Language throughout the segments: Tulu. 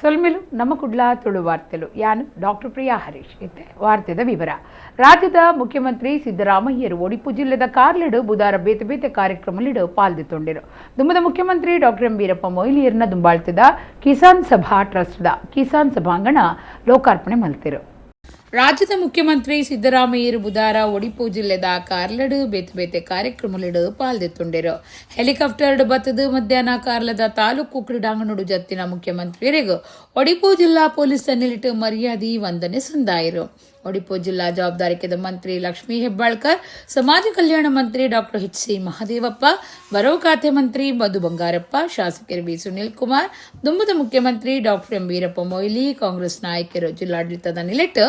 ಸೊಲ್ಮೆಲು ನಮ್ಮ ಕುಡ್ಲ ತುಳು ವಾರ್ತೆಲು ಯಾನು ಡಾಕ್ಟರ್ ಪ್ರಿಯಾ ಹರೀಶ್. ಇತ್ತೆ ವಾರ್ತೆದ ವಿವರ. ರಾಜ್ಯದ ಮುಖ್ಯಮಂತ್ರಿ ಸಿದ್ದರಾಮಯ್ಯರು ಒಡಿಪು ಜಿಲ್ಲೆದ ಕಾರ್ಲೆಡು ಬುಧಾರ ಬೇತೆ ಬೇತೆ ಕಾರ್ಯಕ್ರಮಲಿಡು ಪಾಲ್ದಿತ್ತೊಂಡಿರು. ದುಂಬದ ಮುಖ್ಯಮಂತ್ರಿ ಡಾಕ್ಟರ್ ಎಂ ವೀರಪ್ಪ ಮೊಯ್ಲಿಯರ್ನ ದುಂಬಾಳ್ತಿದ ಕಿಸಾನ್ ಸಭಾ ಟ್ರಸ್ಟ್ದ ಕಿಸಾನ್ ಸಭಾಂಗಣ ಲೋಕಾರ್ಪಣೆ ಮಲ್ತಿರು. ರಾಜ್ಯದ ಮುಖ್ಯಮಂತ್ರಿ ಸಿದ್ದರಾಮಯ್ಯರು ಬುಧಾರ ಒಡಿಪು ಜಿಲ್ಲೆದ ಕಾರ್ಲಡು ಬೇತೆ ಬೇತೆ ಕಾರ್ಯಕ್ರಮಲಿಡು ಪಾಲ್ದಿತ್ತುಂಡಿರು. ಹೆಲಿಕಾಪ್ಟರ್ ಬತ್ತದು ಮಧ್ಯಾಹ್ನ ಕಾರ್ಲದ ತಾಲೂಕು ಕ್ರೀಡಾಂಗಣಡು ಜತ್ತಿನ ಮುಖ್ಯಮಂತ್ರಿಯರಿಗೂ ಒಡಿಪು ಜಿಲ್ಲಾ ಪೊಲೀಸ್ ನಿಲಿಟ್ಟು ಮರ್ಯಾದೆ ವಂದನೆ ಸಂದಾಯರು. ಒಡಿಪು ಜಿಲ್ಲಾ ಜವಾಬ್ದಾರಿಕೆದ ಮಂತ್ರಿ ಲಕ್ಷ್ಮೀ ಹೆಬ್ಬಾಳ್ಕರ್, ಸಮಾಜ ಕಲ್ಯಾಣ ಮಂತ್ರಿ ಡಾಕ್ಟರ್ ಎಚ್ ಸಿ ಮಹದೇವಪ್ಪ, ಬರವು ಖಾತೆ ಮಂತ್ರಿ ಮಧು ಬಂಗಾರಪ್ಪ, ಶಾಸಕರು ವಿ ಸುನೀಲ್ ಕುಮಾರ್, ದುಂಬದ ಮುಖ್ಯಮಂತ್ರಿ doctor M Veerappa Moily, Congress ನಾಯಕರು ಜಿಲ್ಲಾಡಳಿತದ ನಿಲೆಟ್ಟು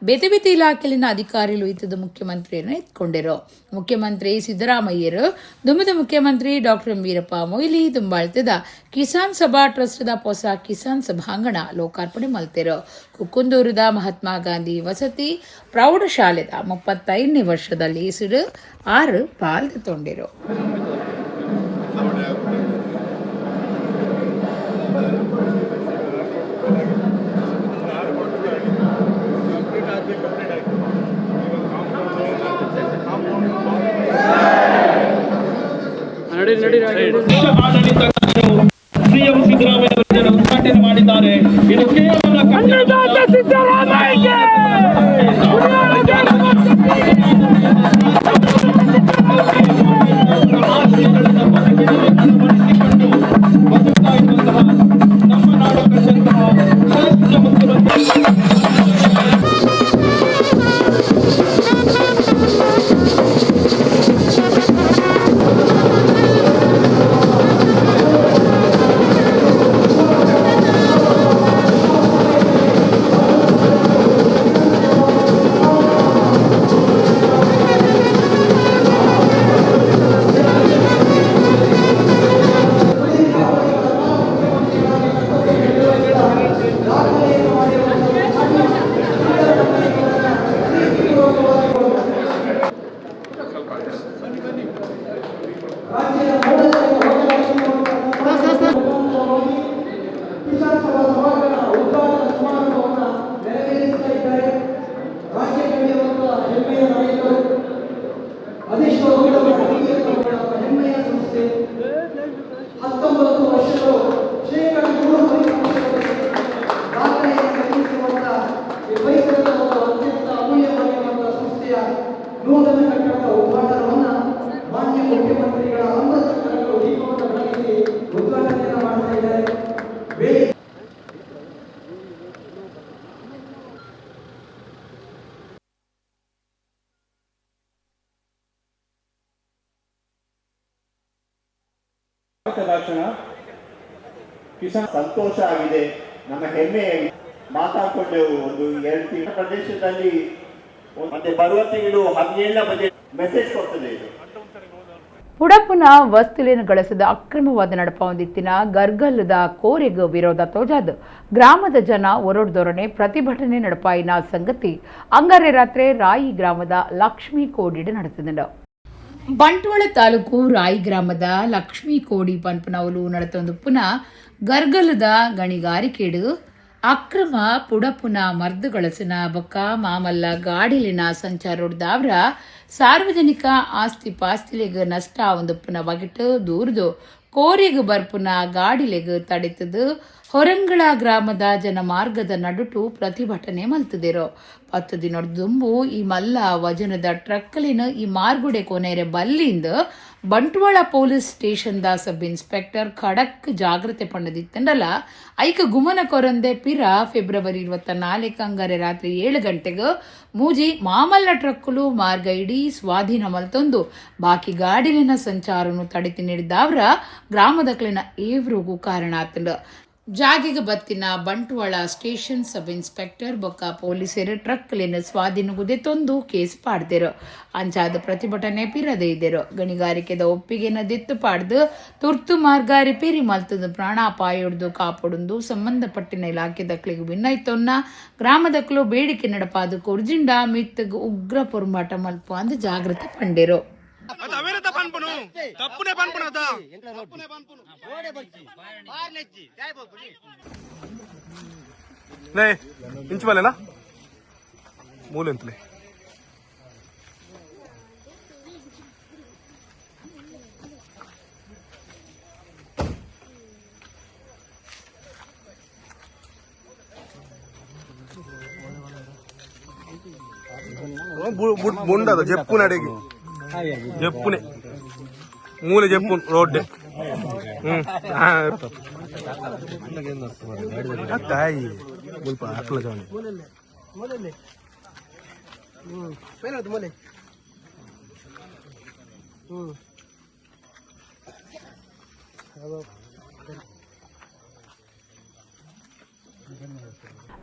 ಬೇತೆ ಬೇತೆ ಇಲಾಖೆಯಲ್ಲಿನ ಅಧಿಕಾರಿಗಳು ಇತ್ತದ ಮುಖ್ಯಮಂತ್ರಿಯನ್ನು ಎತ್ಕೊಂಡಿರು. ಮುಖ್ಯಮಂತ್ರಿ ಸಿದ್ದರಾಮಯ್ಯರು ದುಂಬದ ಮುಖ್ಯಮಂತ್ರಿ ಡಾಕ್ಟರ್ ಎಂ ವೀರಪ್ಪ ಮೊಯ್ಲಿ ದುಂಬಾಳ್ತದ ಕಿಸಾನ್ ಸಭಾ ಟ್ರಸ್ಟ್ದ ಹೊಸ ಕಿಸಾನ್ ಸಭಾಂಗಣ ಲೋಕಾರ್ಪಣೆ ಮಲ್ತಿರು. ಕುಕ್ಕುಂದೂರುದ ಮಹಾತ್ಮ ಗಾಂಧಿ ವಸತಿ ಪ್ರೌಢಶಾಲೆದ 35ನೇ ವರ್ಷದಲ್ಲಿ ಇಸಿಡು 6 ಪಾಲ್ದು ತೊಂಡಿರು. ಸಿಎಂ ಸಿದ್ದರಾಮಯ್ಯ ಅವರು ಉದ್ಘಾಟನೆ ಮಾಡಿದ್ದಾರೆ. ಇದು ಕೇವಲ ಅಳವಡಿಸಿಕೊಂಡು ಬದುಕ್ತಾ ಇರುವಂತಹ ನಮ್ಮ ನಾಡು ಕಂಡಂತಹ ಶ್ರೇಷ್ಠ ಮುಖ್ಯಮಂತ್ರಿ. ಸಂತೋಷ ಆಗಿದೆ, ನಮ್ಮ ಹೆಮ್ಮೆ. ಮಾತಾಡ್ಕೊಂಡೆವು ಒಂದು 2 ತಿಂಗಳ ಪ್ರದೇಶದಲ್ಲಿ ಮತ್ತೆ ಬರುವ ತಿಂಗಳು 17ನೇ ಬಜೆಟ್ ಮೆಸೇಜ್ ಕೊಡ್ತದೆ. ಇದು ಪುಡಪುನ ವಸ್ತುಲಿನ ಗಳಿಸಿದ ಅಕ್ರಮವಾದ ನಡಪೊಂದಿತ್ತಿನ ಗರ್ಗಲ್ಲದ ಕೋರೆಗೂ ವಿರೋಧ ತೋಜಾದ ಗ್ರಾಮದ ಜನ ಒರಡ್ದೊರನೆ ಪ್ರತಿಭಟನೆ ನಡಪಾಯಿನ ಸಂಗತಿ ಅಂಗಾರೆ ರಾತ್ರಿ ರಾಯಿ ಗ್ರಾಮದ ಲಕ್ಷ್ಮೀ ಕೋಡಿಡು ನಡೆಸಿದರು. ಬಂಟ್ವಾಳ ತಾಲೂಕು ರಾಯಿ ಗ್ರಾಮದ ಲಕ್ಷ್ಮೀ ಕೋಡಿ ಪನ್ಪನವಲು ನಡೆತೊಂದು ಪುನಃ ಗರ್ಗಲದ ಗಣಿಗಾರಿಕೆಡು ಅಕ್ರಮ ಪುಡಪುನ ಮರ್ದುಗಳಸಿನ ಬೊಕ್ಕ ಮಾಮಲ್ಲ ಗಾಡಿಲಿನ ಸಂಚಾರೊಡ್ದಾವ್ರ ಸಾರ್ವಜನಿಕ ಆಸ್ತಿ ಪಾಸ್ತಿಲಿಗೆ ನಷ್ಟ ಒಂದು ಪುನ ಬಗೆಟ್ ದೂರ್ದು ಕೋರಿಗು ಬರ್ಪುನ ಗಾಡಿಲೆಗ್ ತಡೆತದು ಹೊರಂಗಳ ಗ್ರಾಮದ ಜನಮಾರ್ಗದ ನಡುಟು ಪ್ರತಿಭಟನೆ ಮಲ್ತದಿರೋ. 10 ದಿನದ ದುಂಬು ಈ ಮಲ್ಲ ವಜನದ ಟ್ರಕ್ಲಿನ ಈ ಮಾರ್ಗುಡೆ ಕೊನೆರೆ ಬಲ್ಲಿಂದ Bantwal police station the sub inspector ಖಡಕ್ ಜಾಗ್ರತೆ ಪಣ್ಣದಿತ್ತಂಡಲ ಐಕ ಗುಮನ ಕೊರಂದೆ ಪಿರ ಫೆಬ್ರವರಿ 24 ಅಂಗಾರೆ ರಾತ್ರಿ 7 ಗಂಟೆಗೆ ಮೂಜಿ ಮಾಮಲ್ಲ ಟ್ರಕ್ಕುಲು ಮಾರ್ಗ ಇಡೀ ಸ್ವಾಧೀನ ಮಲ್ತೊಂದು ಬಾಕಿ ಗಾಡಿಲಿನ ಸಂಚಾರನು ತಡೆತಿ ನೀಡಿದಾವ್ರ ಗ್ರಾಮದಕ್ಲಿನ ಏವ್ರಿಗೂ ಕಾರಣ ಆತಂಡ. ಜಾಗೆಗೆ ಬತ್ತಿನ ಬಂಟ್ವಾಳ ಸ್ಟೇಷನ್ ಸಬ್ ಇನ್ಸ್ಪೆಕ್ಟರ್ ಬೊಕ್ಕ ಪೊಲೀಸರು ಟ್ರಕ್ಲಿನ ಸ್ವಾಧೀನಗುದೆ ತೊಂದು ಕೇಸ್ ಪಾಡ್ದಿರು. ಅಂಚಾದ ಪ್ರತಿಭಟನೆ ಪಿರದೆ ಇದ್ದರು. ಗಣಿಗಾರಿಕೆದ ಒಪ್ಪಿಗೆನ ದಿತ್ತು ಪಾಡ್ದು ತುರ್ತು ಮಾರ್ಗ ರಿಪೇರಿ ಮಲ್ತದ ಪ್ರಾಣಾಪಾಯೊಡ್ದು ಕಾಪೊಡುಂದು ಸಂಬಂಧಪಟ್ಟಿನ ಇಲಾಖೆದಕ್ಲಿಗೆ ವಿನ್ನಯ್ತೊನ್ನ ಗ್ರಾಮದಕ್ಲು ಬೇಡಿಕೆ ನಡಪಾದು ಕೊರ್ಜಿಂಡ ಮಿತ್ತಗ್ ಉಗ್ರ ಪೊರ್ಮಾಟ ಮಲ್ಪ ಅಂದ್ ಜಾಗೃತಿ ಪಂಡಿರು. ನೇ ಇಂಚು ಬಲ್ಲೆನಾ ಮೂಲೆ ಅಂತಲೇ. ಬುಂಡದ ಜಪ್ಪುನ ಅಡಿಗೆ ಜಪ್ಪುನೆ ಮೂಲೆ ಜಪ್ಪು ರೋಡ್. ತಾಯಿ ಮುಲ್ಪ ಅಕ್ಲ ಜವನೆ.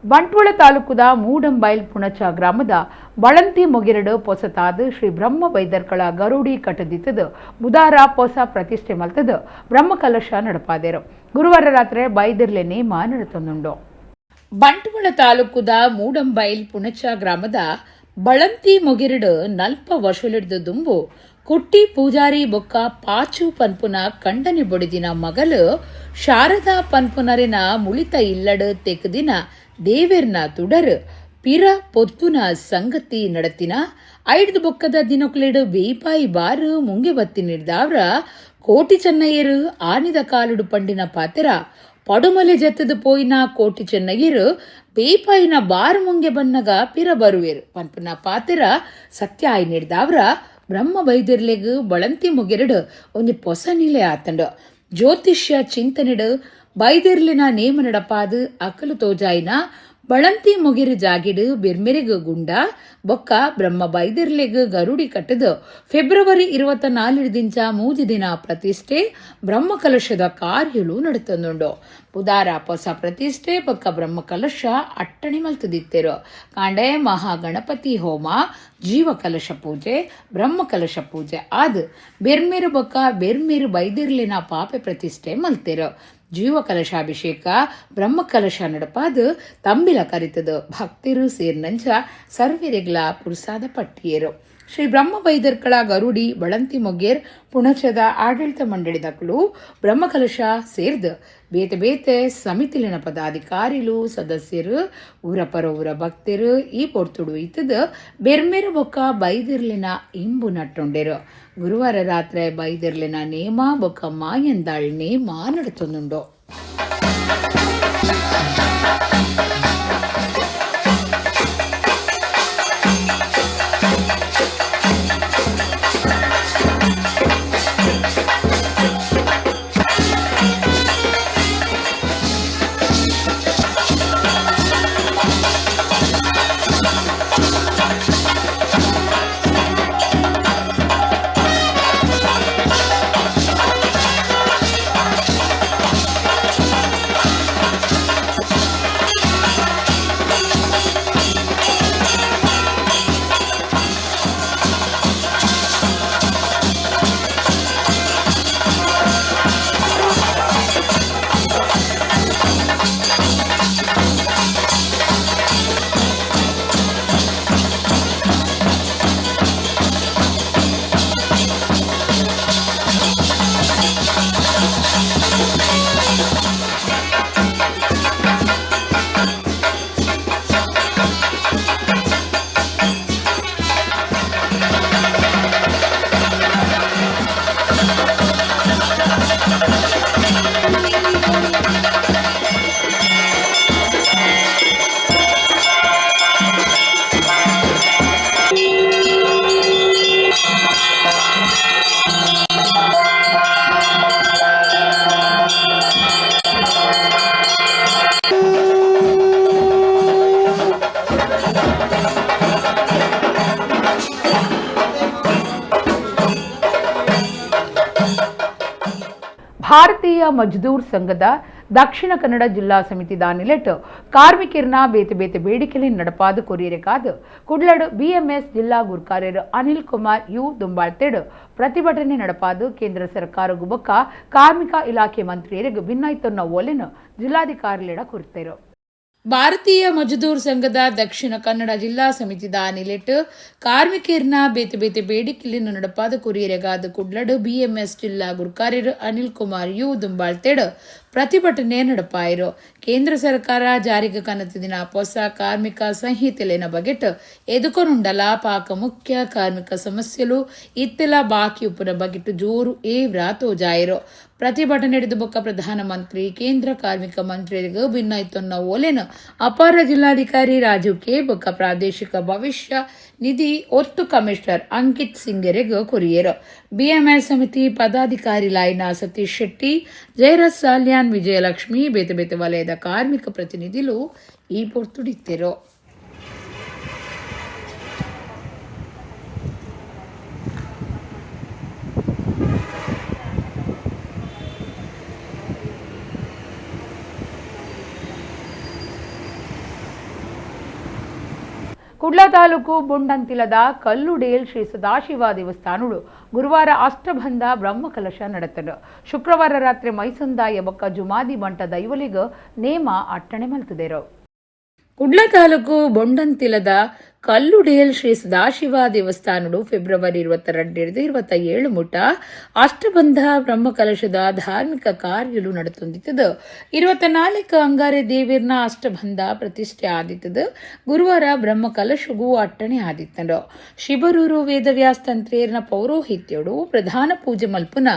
ಬಂಟ್ವಾಳ ತಾಲೂಕುದ ಮೂಡಂಬೈಲ್ ಪುಣಚ ಗ್ರಾಮದ ಬಳಂತಿ ಮೊಗಿರಡು ಪೊಸತಾದ ಶ್ರೀ ಬ್ರಹ್ಮ ವೈದರ್ಕಳ ಗರುಡಿ ಕಟ್ಟದಿತ್ತದು ಬುಧಾರ ಪೊಸ ಪ್ರತಿಷ್ಠೆ ಮಲ್ತದು ಬ್ರಹ್ಮಕಲಶ ನಡಪಾದೇರು. ಗುರುವಾರ ರಾತ್ರಿ ಬೈದಿರ್ಲೆ ನೇಮ ನಡತೊಂದುಂಡು. ಬಂಟ್ವಾಳ ತಾಲೂಕುದ ಮೂಡಂಬೈಲ್ ಪುಣಚ ಗ್ರಾಮದ ಬಳಂತಿ ಮೊಗಿರಡು ನಲ್ಪ ವರ್ಷಲಿಡ್ದು ದುಂಬು ಕುಟ್ಟಿ ಪೂಜಾರಿ ಬೊಕ್ಕ ಪಾಚು ಪನ್ಪುನ ಕಂಡನಿ ಬೊಡಿದಿನ ಮಗಲು ಶಾರದಾ ಪನ್ಪುನರಿನ ಮುಳಿತ ಇಲ್ಲಡು ತೆಕ್ಕದಿನ ದೇವೆರ್ನ ತುಡರು ಪಿರ ಪೊತ್ತುನ ಸಂಗತಿ ನಡತಿನ ಐಡ್ದು ಬೊಕ್ಕದ ದಿನೊಕ್ಲೆಡು ಬೇಪಾಯಿ ಬಾರು ಮುಂಗೆ ಬತ್ತಿ ನೀಡ್ದಾವ್ರ ಕೋಟಿ ಚೆನ್ನಯ್ಯರು ಆನಿದ ಕಾಲುಡು ಪಂಡಿನ ಪಾತೆರ ಪಡುಮಲೆ ಜತ್ತದು ಪೋಯಿನ ಕೋಟಿ ಚೆನ್ನಯ್ಯರು ಬೇಪಾಯಿನ ಬಾರು ಮುಂಗೆ ಬನ್ನಗ ಪಿರ ಬರುವೇರು ಪನ್ಪುನ ಪಾತೆರ ಸತ್ಯ ಆಯ್ ನೀಡ್ದಾವ್ರ ಬ್ರಹ್ಮ ಬೈದಿರ್ಲೆಗ್ ಬಳಂತಿ ಮುಗಿರಡು ಒಂಜಿ ಪೊಸ ನಿಲೆ ಆತಂಡು. ಜ್ಯೋತಿಷ್ಯ ಚಿಂತನೆಡು ಬೈದಿರ್ಲಿನ ನೇಮ ನಡಪಾದು ಅಕಲು ತೋಜಾಯಿನ ಬಳಂತಿ ಮುಗಿರು ಜಾಗಿಡು ಬಿರ್ಮೆರಿಗು ಗುಂಡ ಬೊಕ್ಕ ಬ್ರಹ್ಮ ಬೈದಿರ್ಲೆಗ್ ಗರುಡಿ ಕಟ್ಟದು ಫೆಬ್ರವರಿ 24 ದಿಂಚ 3 ದಿನ ಪ್ರತಿಷ್ಠೆ ಬ್ರಹ್ಮಕಲಶದ ಕಾರ್ಯಲು ನಡತಂದುಂಡು. ಬುಧಾರ ಹೊಸ ಪ್ರತಿಷ್ಠೆ ಬೊಕ್ಕ ಬ್ರಹ್ಮಕಲಶ ಅಟ್ಟಣಿ ಮಲ್ತದಿತ್ತೆರು. ಕಾಂಡೆ ಮಹಾಗಣಪತಿ ಹೋಮ, ಜೀವಕಲಶ ಪೂಜೆ, ಬ್ರಹ್ಮಕಲಶ ಪೂಜೆ ಆದ್ ಬೆರ್ಮೆರು ಬೊಕ್ಕ ಬೆರ್ಮೆರು ಬೈದಿರ್ಲಿನ ಪಾಪೆ ಪ್ರತಿಷ್ಠೆ ಮಲ್ತೆರು. ಜೀವಕಲಶಾಭಿಷೇಕ ಬ್ರಹ್ಮಕಲಶ ನಡಪಾದು ತಂಬಿಲ ಕರಿತದು ಭಕ್ತಿರು ಸೇರ್ನಂಚ ಸರ್ವೆರೆಗ್ಲ ಪುರುಸಾದ ಪಟ್ಟಿಯರು. ಶ್ರೀ ಬ್ರಹ್ಮ ಬೈದರ್ಕಳ ಗರುಡಿ ಬಳಂತಿ ಮೊಗೇರ್ ಪುಣಚದ ಆಡಳಿತ ಮಂಡಳಿದಕ್ಕಲು ಬ್ರಹ್ಮಕಲಶ ಸೇರ್ದು ಬೇತೆ ಬೇತೆ ಸಮಿತಿಲಿನ ಪದಾಧಿಕಾರಿಲು ಸದಸ್ಯರು ಊರ ಪರ ಊರ ಭಕ್ತರು ಈ ಪೊರ್ತುಡು ಇತ್ತದ ಬೆರ್ಮೆರು ಬೊಕ್ಕ ಬೈದಿರ್ಲಿನ ಇಂಬು ನಟ್ಟೊಂಡೆರು. ಗುರುವಾರ ರಾತ್ರಿ ಬೈದಿರ್ಲಿನ ನೇಮ ಬೊಕ್ಕ ಮಾಯಂದಾಳ್ ನೇಮ ನಡತೊಂದುಂಡು. ಭಾರತೀಯ ಮಜ್ದೂರ್ ಸಂಘದ ದಕ್ಷಿಣ ಕನ್ನಡ ಜಿಲ್ಲಾ ಸಮಿತಿ ದಾನಿಲೆಟ್ ಕಾರ್ಮಿಕರ್ನ ಬೇತೆ ಬೇತೆ ಬೇಡಿಕೆಲಿ ನಡಪಾದ ಕೊರಿಯರೆಕಾದ ಕುಡ್ಲಡು ಬಿಎಂಎಸ್ ಜಿಲ್ಲಾ ಗುರ್ಕಾರ್ಯರು ಅನಿಲ್ ಕುಮಾರ್ you ದುಂಬಾಳ್ತೇಡು ಪ್ರತಿಭಟನೆ ನಡಪಾದು ಕೇಂದ್ರ ಸರ್ಕಾರ ಗುಬಕ್ಕ ಕಾರ್ಮಿಕ ಇಲಾಖೆ ಮಂತ್ರಿಯರಿಗೆ ಭಿನ್ನಾಯ್ತನ್ನ ಓಲೆನು ಜಿಲ್ಲಾಧಿಕಾರಿಲೆಡ ಕೊರ್ತೆರು. ಭಾರತೀಯ ಮಜದೂರ್ ಸಂಘದ ದಕ್ಷಿಣ ಕನ್ನಡ ಜಿಲ್ಲಾ ಸಮಿತಿ ದಾನಿಲೆಟ್ ಕಾರ್ಮಿಕರ್ನ ಬೇತೆ ಬೇತೆ ಬೇಡಿಕೆಯನ್ನು ನಡಪಾದ ಕೊರಿಯರೆಗಾದ ಕುಡ್ಲಡು ಬಿಎಂಎಸ್ ಜಿಲ್ಲಾ ಗುರ್ಕಾರ್ಯರು ಅನಿಲ್ ಕುಮಾರ್ you ದುಂಬಾಳ್ತೇಡು ಪ್ರತಿಭಟನೆ ನಡಪಾಯಿರು. ಕೇಂದ್ರ ಸರ್ಕಾರ ಜಾರಿಗೆ ಕನತಿದಿನ ಹೊಸ ಕಾರ್ಮಿಕ ಸಂಹಿತೆಲೆನ ಬಗೆಟ್ ಎದುಕೊನುಂಡಲ ಪಾಕ ಮುಖ್ಯ ಕಾರ್ಮಿಕ ಸಮಸ್ಯೆಲು ಇತ್ತೆಲ ಬಾಕಿ ಉಪ್ಪುನ ಬಗೆಟ್ ಜೋರು ಏವ್ರ ತೋಜಾಯಿರು. ಪ್ರತಿಭಟನೆ ನಡೆದು ಬೊಕ್ಕ ಪ್ರಧಾನಮಂತ್ರಿ ಕೇಂದ್ರ ಕಾರ್ಮಿಕ ಮಂತ್ರಿಯರಿಗೆ ಭಿನ್ನಾಯ್ತೊನ್ನ ಓಲೆನ ಅಪರ ಜಿಲ್ಲಾಧಿಕಾರಿ ರಾಜೀವ್ ಕೆ ಬೊಕ್ಕ ಪ್ರಾದೇಶಿಕ ಭವಿಷ್ಯ ನಿಧಿ ಒತ್ತು ಕಮಿಷನರ್ ಅಂಕಿತ್ ಸಿಂಗೆರೆಗ್ ಕೊರಿಯರು. ಬಿಎಂಎಸ್ ಸಮಿತಿ ಪದಾಧಿಕಾರಿ ಲಾಯ್ನ ಸತೀಶ್ ಶೆಟ್ಟಿ, ಜಯರಾಜ್ ಸಾಲ್ಯಾನ್, ವಿಜಯಲಕ್ಷ್ಮಿ, ಬೇತೆ ಬೇತೆ ವಲಯದ ಕಾರ್ಮಿಕ ಪ್ರತಿನಿಧಿಲು ಈ ಪೊರ್ತುಡಿತ್ತೆರು. ಕುಡ್ಲ ತಾಲೂಕು ಬೊಂಡಂತಿಲದ ಕಲ್ಲುಡೇಲ್ ಶ್ರೀ ಸದಾಶಿವ ದೇವಸ್ಥಾನಡು ಗುರುವಾರ ಅಷ್ಟಬಂಧ ಬ್ರಹ್ಮಕಲಶ ನಡೆತನು. ಶುಕ್ರವಾರ ರಾತ್ರಿ ಮೈಸಂದಾಯ ಬೊಕ್ಕ ಜುಮಾದಿ ಬಂಟ ದೈವಲಿಗ ನೇಮ ಅಟ್ಟಣೆ ಮಲ್ತುದೆರು. ಕುಡ್ಲ ತಾಲೂಕು ಬೊಂಡಂತಿಲದ ಕಲ್ಲುಡೇಲ್ ಶ್ರೀ ಸದಾಶಿವ ದೇವಸ್ಥಾನಡು ಫೆಬ್ರವರಿ 22 27 ಮುಟ ಅಷ್ಟಬಂಧ ಬ್ರಹ್ಮಕಲಶದ ಧಾರ್ಮಿಕ ಕಾರ್ಯಲು ನಡೆತುಂದಿತ್ತದು. 24 ಅಂಗಾರೆ ದೇವಿರ್ನ ಅಷ್ಟಬಂಧ ಪ್ರತಿಷ್ಠೆ ಆದಿತ್ತದು. ಗುರುವಾರ ಬ್ರಹ್ಮಕಲಶಗೂ ಅಟ್ಟಣೆ ಆದಿತ್ತನು. ಶಿಬರೂರು ವೇದವ್ಯಾಸ ತಂತ್ರೇರ್ನ ಪೌರೋಹಿತ್ಯಡು ಪ್ರಧಾನ ಪೂಜೆ ಮಲ್ಪುನ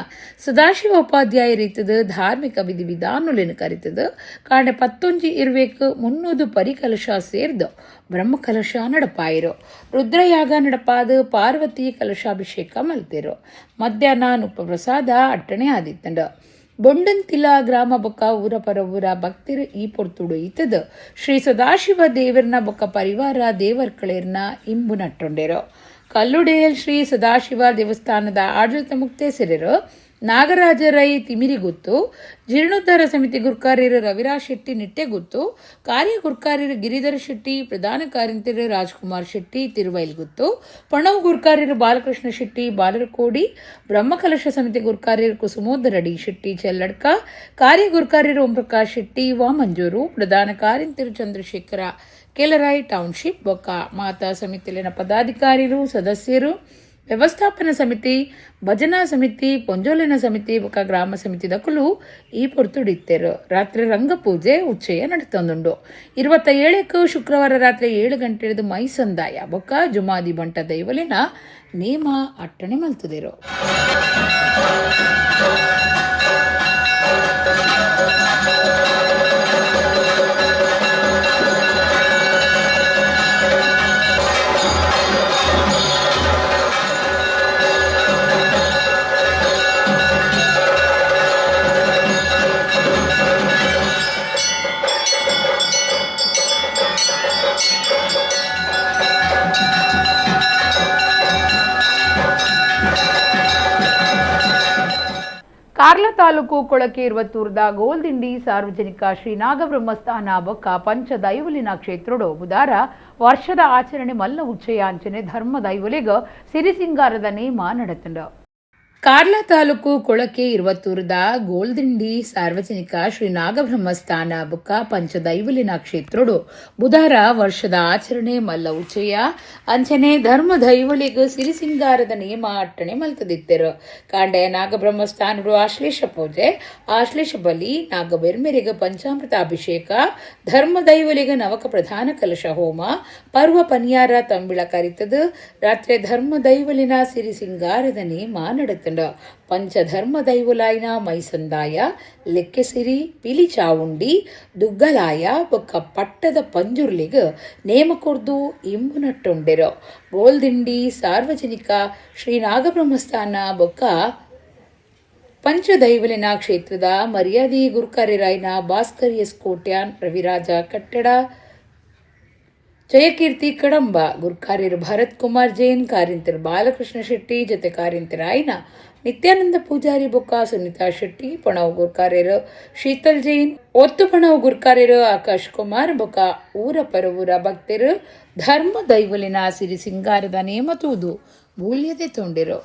ಸದಾಶಿವ ಉಪಾಧ್ಯಾಯ ರೀತದ ಧಾರ್ಮಿಕ ವಿಧಿವಿಧಾನುಲೆನು ಕರಿತದು. ಕಾಂಡೆ 11 ಇರ್ವೇಕ್ 300 ಪರಿಕಲಶ ಸೇರ್ದು ಬ್ರಹ್ಮಕಲಶ ನಡಪಾಯಿರು. ರುದ್ರಯಾಗ ನಡಪಾದ ಪಾರ್ವತಿ ಕಲಶಾಭಿಷೇಕ ಮಲ್ತಿರು. ಮಧ್ಯಾಹ್ನ ಉಪಪ್ರಸಾದ ಅಟ್ಟಣೆ ಆದಿತ್ತಂಡ. ಬೊಂಡಂತಿಲ ಗ್ರಾಮ ಬೊಕ್ಕ ಊರ ಪರ ಊರ ಭಕ್ತಿರು ಈ ಪೊರ್ತುಡು ಇತ್ತದ ಶ್ರೀ ಸದಾಶಿವ ದೇವರ್ನ ಬೊಕ್ಕ ಪರಿವಾರ ದೇವರ್ಕಳೇರ್ನ ಇಂಬು ನಟ್ಟೊಂಡೆರು. ಕಲ್ಲುಡೇಲ್ ಶ್ರೀ ಸದಾಶಿವ ದೇವಸ್ಥಾನದ ಆಡಳಿತ ಮುಕ್ತೇಸರರು ನಾಗರಾಜ ರೈ ತಿಮಿರಿಗುತ್ತು, ಜೀರ್ಣೋದ್ಧಾರ ಸಮಿತಿ ಗುರ್ಕಾರ್ಯರು ರವಿರಾಜ್ ಶೆಟ್ಟಿ ನಿಟ್ಟೆಗುತ್ತು, ಕಾರ್ಯ ಗುರ್ಕಾರ್ಯರು ಗಿರಿಧರ ಶೆಟ್ಟಿ, ಪ್ರಧಾನ ಕಾರ್ಯಂತರು ರಾಜ್ಕುಮಾರ್ ಶೆಟ್ಟಿ ತಿರುವೈಲ್ಗುತ್ತು, ಪಣವು ಗುರ್ಕಾರ್ಯರು ಬಾಲಕೃಷ್ಣ ಶೆಟ್ಟಿ ಬಾಲರಕೋಡಿ, ಬ್ರಹ್ಮಕಲಶ ಸಮಿತಿ ಗುರ್ಕಾರ್ಯರು ಕುಸುಮೋದರಡಿ ಶೆಟ್ಟಿ ಚೆಲ್ಲಡ್ಕ, ಕಾರ್ಯ ಗುರ್ಕಾರ್ಯರು ಓಂಪ್ರಕಾಶ್ ಶೆಟ್ಟಿ ವಾಮಂಜೂರು, ಪ್ರಧಾನ ಕಾರ್ಯಂತರು ಚಂದ್ರಶೇಖರ ಕೆಲರಾಯ್ ಟೌನ್ಶಿಪ್ ಬೊಕ್ಕ ಮಾತಾ ಸಮಿತಿಲಿನ ಪದಾಧಿಕಾರಿರು, ಸದಸ್ಯರು, ವ್ಯವಸ್ಥಾಪನಾ ಸಮಿತಿ, ಭಜನಾ ಸಮಿತಿ, ಪೊಂಜೋಲಿನ ಸಮಿತಿ ಬೊಕ್ಕ ಗ್ರಾಮ ಸಮಿತಿ ದಕುಲು ಈ ಪೊರ್ತುಡಿತ್ತೆರು. ರಾತ್ರಿ ರಂಗಪೂಜೆ ಉಚ್ಚಯ ನಡತೊಂದುಂಡು. 27 ಶುಕ್ರವಾರ ರಾತ್ರಿ 7 ಗಂಟೆದು ಮೈಸಂದಾಯ ಬೊಕ್ಕ ಜುಮಾದಿ ಬಂಟ ದೈವಲಿನ ನೇಮ ಅಟ್ಟಣೆ ಮಲ್ತುದೆರು. ಕಾರ್ಲ ತಾಲೂಕು ಕೊಳಕೆ ಇರುವತ್ತೂರದ ಗೋಲ್ದಿಂಡಿ ಸಾರ್ವಜನಿಕ ಶ್ರೀ ನಾಗಬ್ರಹ್ಮಸ್ಥಾನ ಬೊಕ್ಕ ಪಂಚದೈವಲಿನ ಕ್ಷೇತ್ರಡು ಬುಧಾರ ವರ್ಷದ ಆಚರಣೆ ಮಲ್ಲ ಉಚ್ಚಯ ಅಂಚನೆ ಧರ್ಮದೈವಲಿಗ ಸಿರಿಸಿಂಗಾರದ ನೇಮ ನಡೆತಂಡು. ಕಾರ್ಲ ತಾಲೂಕು ಕೊಳಕೆ ಇರುವತ್ತೂರದ ಗೋಲ್ದಿಂಡಿ ಸಾರ್ವಜನಿಕ ಶ್ರೀ ನಾಗಬ್ರಹ್ಮಸ್ಥಾನ ಬುಕ್ಕ ಪಂಚದೈವಲಿನ ಕ್ಷೇತ್ರಡು ಬುಧಾರ ವರ್ಷದ ಆಚರಣೆ ಮಲ್ಲ ಉಚ್ಚಯ ಅಂಚನೆ ಧರ್ಮ ದೈವಲಿಗ ಸಿರಿಸಿಂಗಾರದ ನೇಮ ಅಟ್ಟಣೆ ಮಲ್ತದಿತ್ತೆರು. ಕಾಂಡೆ ನಾಗಬ್ರಹ್ಮಸ್ಥಾನಡು ಆಶ್ಲೇಷ ಪೂಜೆ, ಆಶ್ಲೇಷ ಬಲಿ, ನಾಗಬೆರ್ಮೆರಿಗ ಪಂಚಾಮೃತ ಅಭಿಷೇಕ, ಧರ್ಮ ದೈವಲಿಗ ನವಕ ಪ್ರಧಾನ ಕಲಶ ಹೋಮ, ಪರ್ವ ಪನಿಯಾರ ತಂಬಿಳ ಕರಿತದು. ರಾತ್ರಿ ಧರ್ಮ ದೈವಲಿನ ಸಿರಿಸಿಂಗಾರದ ನೇಮ ನಡೆತಂಡ. ಪಂಚಧರ್ಮ ದೈವಲಾಯನ ಮೈಸಂದಾಯ, ಲೆಕ್ಕೆಸಿರಿ, ಪಿಲಿಚಾವುಂಡಿ, ದುಗ್ಗಲಾಯ ಬೊಕ್ಕ ಪಟ್ಟದ ಪಂಜುರ್ಲಿಗ ನೇಮ ಕೊರ್ದು ಇಂಬು ನಟ್ಟೊಂಡೆರು. ಗೋಲ್ದಿಂಡಿ ಸಾರ್ವಜನಿಕ ಶ್ರೀ ನಾಗಬ್ರಹ್ಮಸ್ಥಾನ ಬೊಕ್ಕ ಪಂಚದೈವಲಿನ ಕ್ಷೇತ್ರದ ಮರ್ಯಾದಿ ಗುರುಕಾರ್ಯರಾಯನ ಭಾಸ್ಕರ್ ಎಸ್ ಕೋಟ್ಯಾನ್, ರವಿರಾಜ ಕಟ್ಟಡ, ಜಯಕೀರ್ತಿ ಕಡಂಬ, ಗುರ್ಕಾರ್ಯರು ಭರತ್ ಕುಮಾರ್ ಜೈನ್, ಕಾರ್ಯಂತರು ಬಾಲಕೃಷ್ಣ ಶೆಟ್ಟಿ, ಜೊತೆ ಕಾರ್ಯಂತರಾಯನ ನಿತ್ಯಾನಂದ ಪೂಜಾರಿ ಬೊಕ್ಕ ಸುನಿತಾ ಶೆಟ್ಟಿ, ಪಣವು ಗುರ್ಕಾರ್ಯರು ಶೀತಲ್ ಜೈನ್, ಒತ್ತು ಪಣವು ಗುರ್ಕಾರ್ಯರು ಆಕಾಶ್ ಕುಮಾರ್ ಬೊಕ್ಕ ಊರ ಪರವೂರ ಭಕ್ತರು ಧರ್ಮ ದೈವಲಿನ ಸಿರಿ ಸಿಂಗಾರದ ನೇಮ ತೂದು ಮೂಲ್ಯತೆ ತೊಂಡಿರು.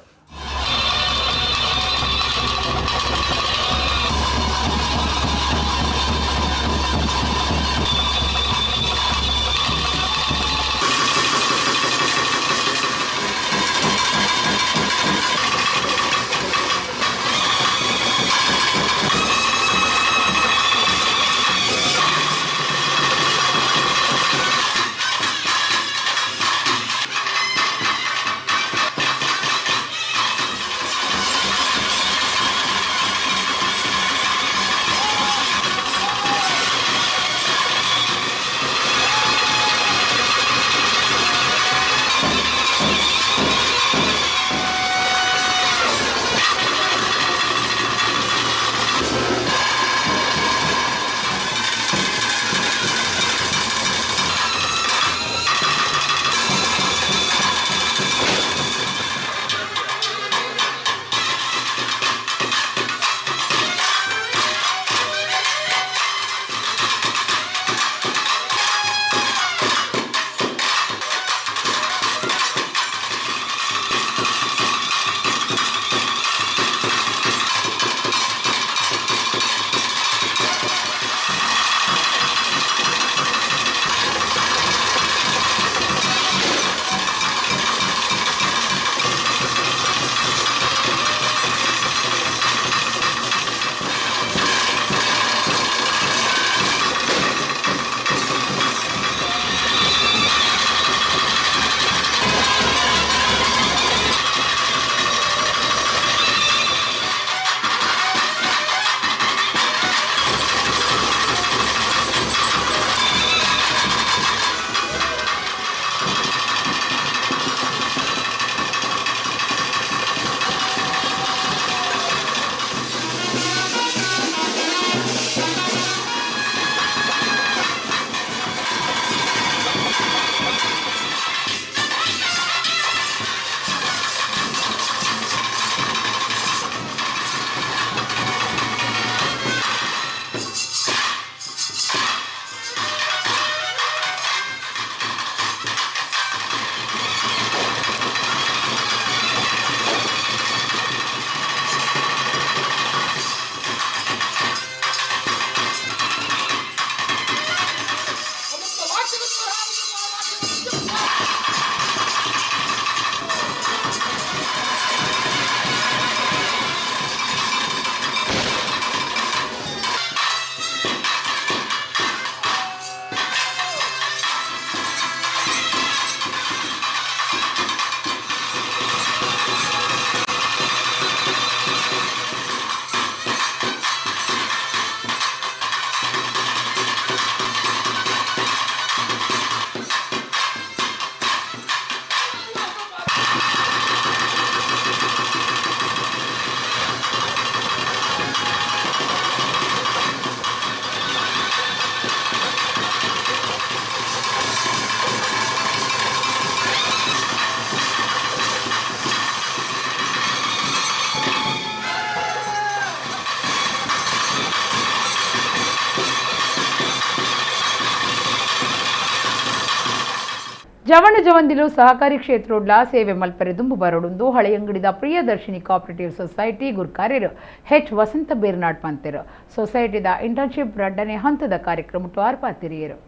ಜವಣ ಜವಂದಿಲು ಸಹಕಾರಿ ಕ್ಷೇತ್ರೋಡ್ಲ ಸೇವೆ ಮಲ್ಪರೆ ದುಂಬು ಬರೋಡುಂದು ಹಳೆಯಂಗಡಿದ ಪ್ರಿಯದರ್ಶಿನಿ ಕೋಆಪರೇಟಿವ್ ಸೊಸೈಟಿ ಗುರ್ಕಾರ್ಯರು ಹೆಚ್ ವಸಂತ ಬೇರ್ನಾಡ್ ಪಂತೆರು. ಸೊಸೈಟಿದ ಇಂಟರ್ನ್ಶಿಪ್ ರಡ್ಡನೇ ಹಂತದ ಕಾರ್ಯಕ್ರಮ ಆರ್ಪಾತಿರಿಯರು.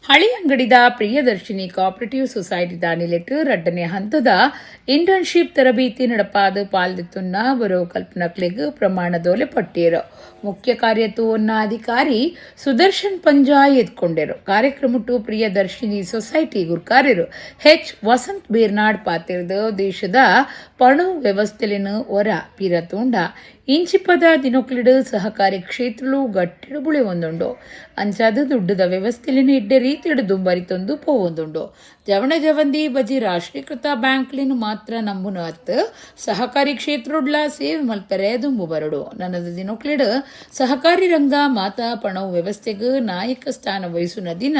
ಹಳೆಯಂಗಡಿದ ಪ್ರಿಯದರ್ಶಿನಿ ಕೋಆಪರೇಟಿವ್ ಸೊಸೈಟಿದ ನಿಲೆಟ್ ರಡ್ಡನೇ ಹಂತದ ಇಂಟರ್ನ್ಶಿಪ್ ತರಬೇತಿ ನಡಪಾದ ಪಾಲ್ದಿತ್ತುನ್ನ ಬರೋ ಕಲ್ಪನಕ್ಲೆಗ್ ಪ್ರಮಾಣದೋಲೆ ಪಟ್ಟಿಯರು. ಮುಖ್ಯ ಕಾರ್ಯತೂವನ್ನ ಅಧಿಕಾರಿ ಸುದರ್ಶನ್ ಪಂಜಾಯ್ ಎದ್ಕೊಂಡೆರು. ಕಾರ್ಯಕ್ರಮಟ್ಟು ಪ್ರಿಯದರ್ಶಿನಿ ಸೊಸೈಟಿ ಗುರ್ಕಾರ್ಯರು ಹೆಚ್ ವಸಂತ್ ಬೇರ್ನಾಡ್ ಪಾತಿರ್ದು, ದೇಶದ ಪಣು ವ್ಯವಸ್ಥೆಲಿನ ಒರ ಪಿರ ತೂಂಡ ಇಂಚಿಪದ ದಿನೊಕ್ಲಿಡು ಸಹಕಾರಿ ಕ್ಷೇತ್ರಲು ಗಟ್ಟಿಡು ಬುಳೆ ಒಂದುಂಡು. ಅಂಚಾದ ದುಡ್ಡುದ ವ್ಯವಸ್ಥೆಲಿನ ಇಡ್ಡೆ ರೀತಿಡು ದುಂಬರಿತೊಂದು ಪೋವೊಂದುಂಡು. ಜವಣ ಜವಂದಿ ಬಜಿ ರಾಷ್ಟ್ರೀಕೃತ ಬ್ಯಾಂಕ್ಲಿನ ಮಾತ್ರ ನಂಬುನು ಅತ್, ಸಹಕಾರಿ ಕ್ಷೇತ್ರಡ್ಲ ಸೇವೆ ಮಲ್ಪೆರೆ ದುಂಬು ಬರಡು. ನನದ ದಿನೊಕ್ಲಿಡು ಸಹಕಾರಿ ರಂಗ ಮಾತಾ ಪಣವು ವ್ಯವಸ್ಥೆಗ್ ನಾಯಕ ಸ್ಥಾನ ವಹಿಸುನ ದಿನ